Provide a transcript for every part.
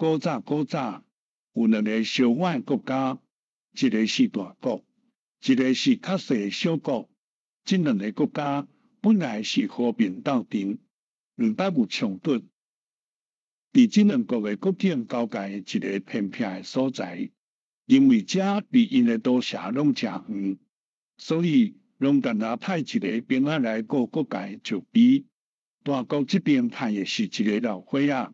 古早古早，有兩个相倚的國家，一个是大國，一个是較細的小國。這兩个國家本來是和平鬥陣，毋捌有衝突。佇這兩國的國境交界的一个偏僻的所在，因為遮離𪜶的都城攏誠遠，所以攏干焦派一个兵仔來顧國界石碑。大國這邊派的是一个老歲仔，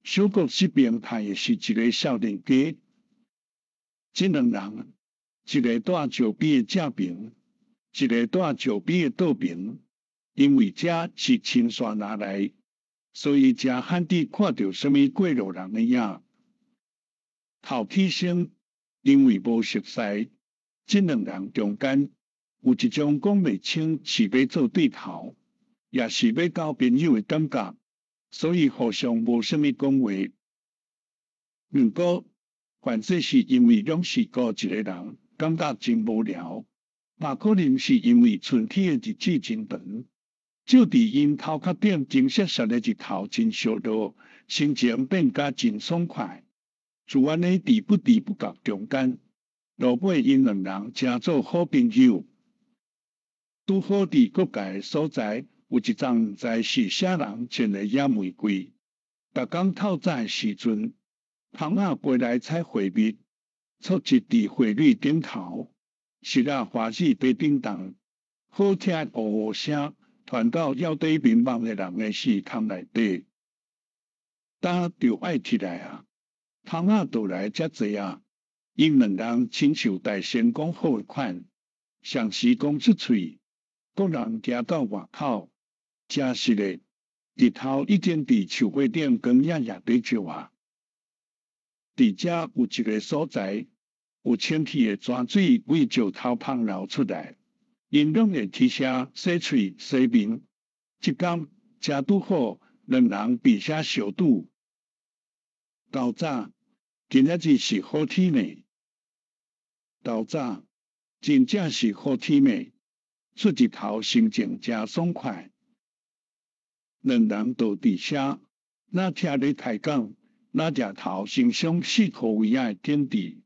小國這邊派的是一个少年家。這兩人，一个蹛石碑的正爿，一个蹛石碑的倒爿。因為遮是親山拿來，所以誠罕得看著啥物過路人的影。頭起先，因為無熟似，這兩人中間有一種講袂清是欲做對頭，抑是欲交朋友的感覺，所以互相無啥物講話。毋過，反正是因為攏是孤一个人，感覺真無聊，嘛可能是因為春天的日子真長，照佇𪜶頭殼頂金閃閃的日頭真燒熱，心情變甲真爽快。就按呢佇不知不覺中間，落尾𪜶兩人成做好朋友。拄好佇國界的所在，有一叢毋知是啥人種的野玫瑰。逐工透早的時陣，蜂仔飛來採花蜜，簇集佇花蕊頂頭，爍仔歡喜欲振動，好聽的嗚嗚聲傳到猶佇眠夢的人的耳孔內底。今就愛起來啊！蜂仔就來遮濟啊！𪜶兩人親像大仙講好的款，同時講出喙，各人行到外口，誠實的，日頭已經佇樹尾頂光燁燁佇照啊！佇遮有一个所在，有清氣的泉水對石頭縫流出來，𪜶攏會佇遐洗喙洗面。這工誠拄好，兩人佇遐相拄。透早，今仔日是好天呢。透早，真正是好天呢。出日頭，心情誠爽快。兩人就佇遐，若聽咧開講，若徛頭欣賞四箍圍仔的景致。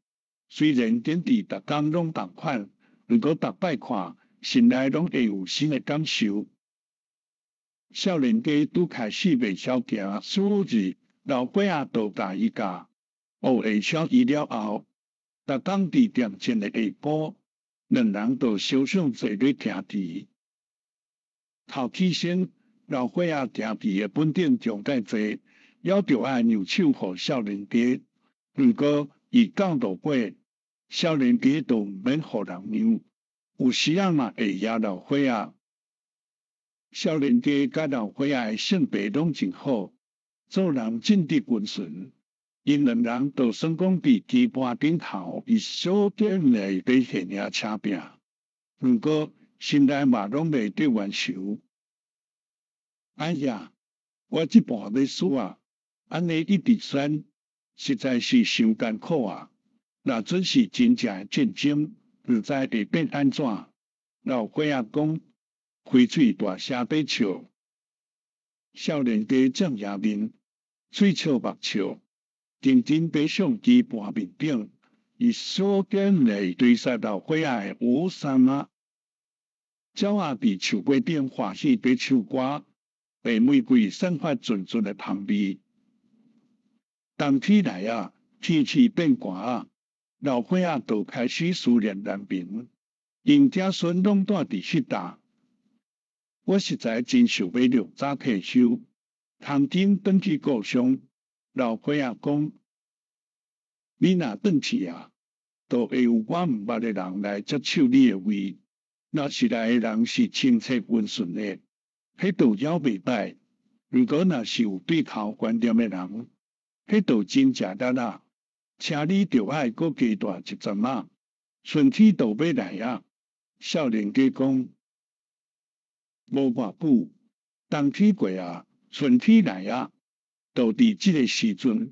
雖然景致逐工攏仝款，毋過逐擺看，心內攏會有新的感受。少年家拄開始袂曉行，數字老歲仔就共伊教，學會曉伊了後，逐工佇點鐘的下晡，兩人就相相坐咧埕池。頭起先，老歲仔埕池的本領上蓋濟，猶著愛讓手予少年家。毋過伊到落尾，少年家就毋免予人讓，有時仔嘛會贏老歲仔。少年家佮老歲仔的性格攏真好，做人正直溫順。𪜶兩人就算講佇棋盤頂頭，伊小點來佇現影車拼，毋過心內嘛攏袂得冤仇。哎呀，我這盤欲輸啊！按呢一直選，實在是傷艱苦啊！若準是真正的戰爭，毋知會變按怎。老歲仔講，開喙大聲欲笑。少年家正贏面，喙笑目笑，認真爬上棋盤面頂，伊小點來追殺老歲仔的烏三仔。鳥仔佇樹尾頂歡喜欲唱歌，白玫瑰散發陣陣的芳味。冬天來啊，天氣變寒啊，老歲仔就開始思念難平。𪜶子孫攏蹛佇彼搭，我實在真想欲略早退休，通緊轉去故鄉。老歲仔講：你若轉去啊，就會有我毋捌的人來接手你的位。若是來的人是親切溫順的，彼就猶袂䆀；如果若是有對頭觀念的人，彼就真食力啦。請你著愛閣加蹛一陣仔，春天就欲來啊！少年家講：無偌久，冬天過啊，春天來啊。就佇這个時陣，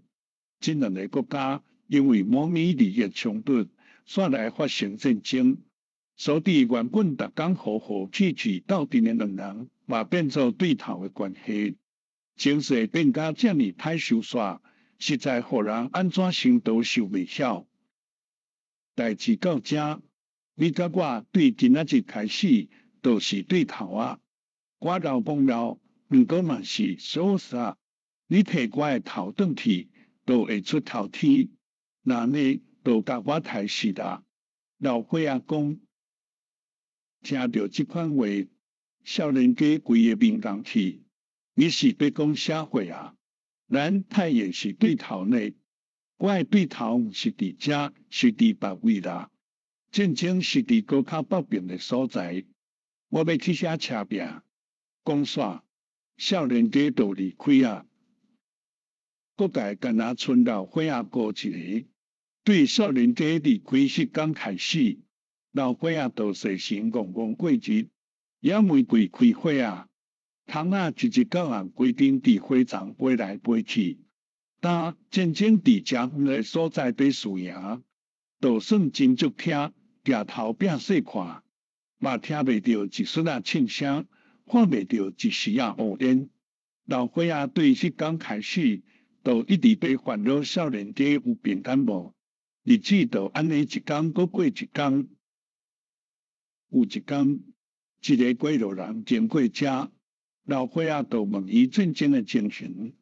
這兩个國家因為某物利益衝突，煞來發生戰爭，所以原本逐工和和氣氣鬥陣的兩人，嘛變做對頭的關係，情勢變甲遮爾歹收煞，實在予人按怎想都想袂曉。代誌到這，你佮我對今仔日開始，就是對頭仔。我老講老，毋過嘛是屬實。你提我的頭轉去，就會出頭天。若按呢，就共我刣死啦。老伙仔講，聽著這款話，少年家規个面紅去。你是欲講啥話啊？咱太原是對頭呢。我的對頭毋是佇遮，是佇別位啦。戰爭是佇閣較北爿的所在。我欲去遐車拼。講煞，少年家就離開矣。各界敢若賰老伙仔孤一個。對少年家離開彼工開始，老伙仔就細神戇戇過日。野玫瑰開花矣，蜂仔一日到晚規陣佇花叢飛來飛去。但戰爭佇誠遠的所在佇輸贏，就算真足聽，抬頭摒細看，嘛聽袂著一絲仔銃聲，看袂著一絲仔烏煙。老伙仔對彼工開始，就一直佇煩惱少年家有平安無？日子就按呢一工閣過一工。有一工，一个過路人經過遮，老伙仔就問伊戰爭的情形。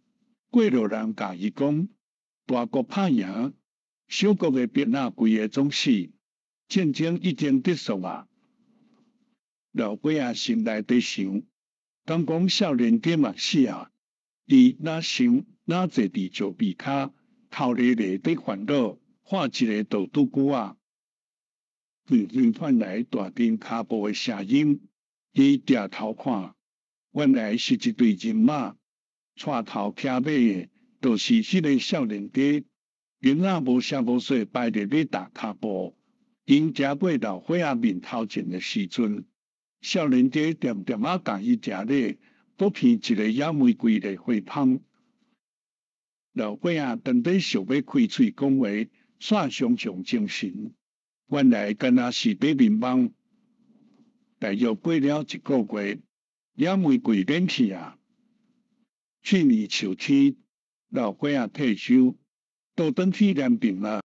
過路人共伊講，大國拍贏，小國的兵仔規个總死，戰爭已經結束矣。老伙仔心內佇想，敢講少年家嘛死矣？伊若想，若坐佇石壁跤，頭咧咧佇煩惱，畫一个倒拄久仔。遠遠傳來大陣跤步的聲音，伊抬頭看，原來是一隊人馬，帶頭騎馬的，就是彼个少年家。囡仔無聲無息排列咧踏跤步，𪜶行過老伙仔面頭前的時陣，少年家恬恬仔共伊行禮，閣鼻一个野玫瑰的花芳。老伙仔當欲想欲開喙講話，煞常常精神，原來敢若是佇眠夢。大約過了一个月，野玫瑰免去矣。去年秋天，老伙仔退休，倒轉去南平矣。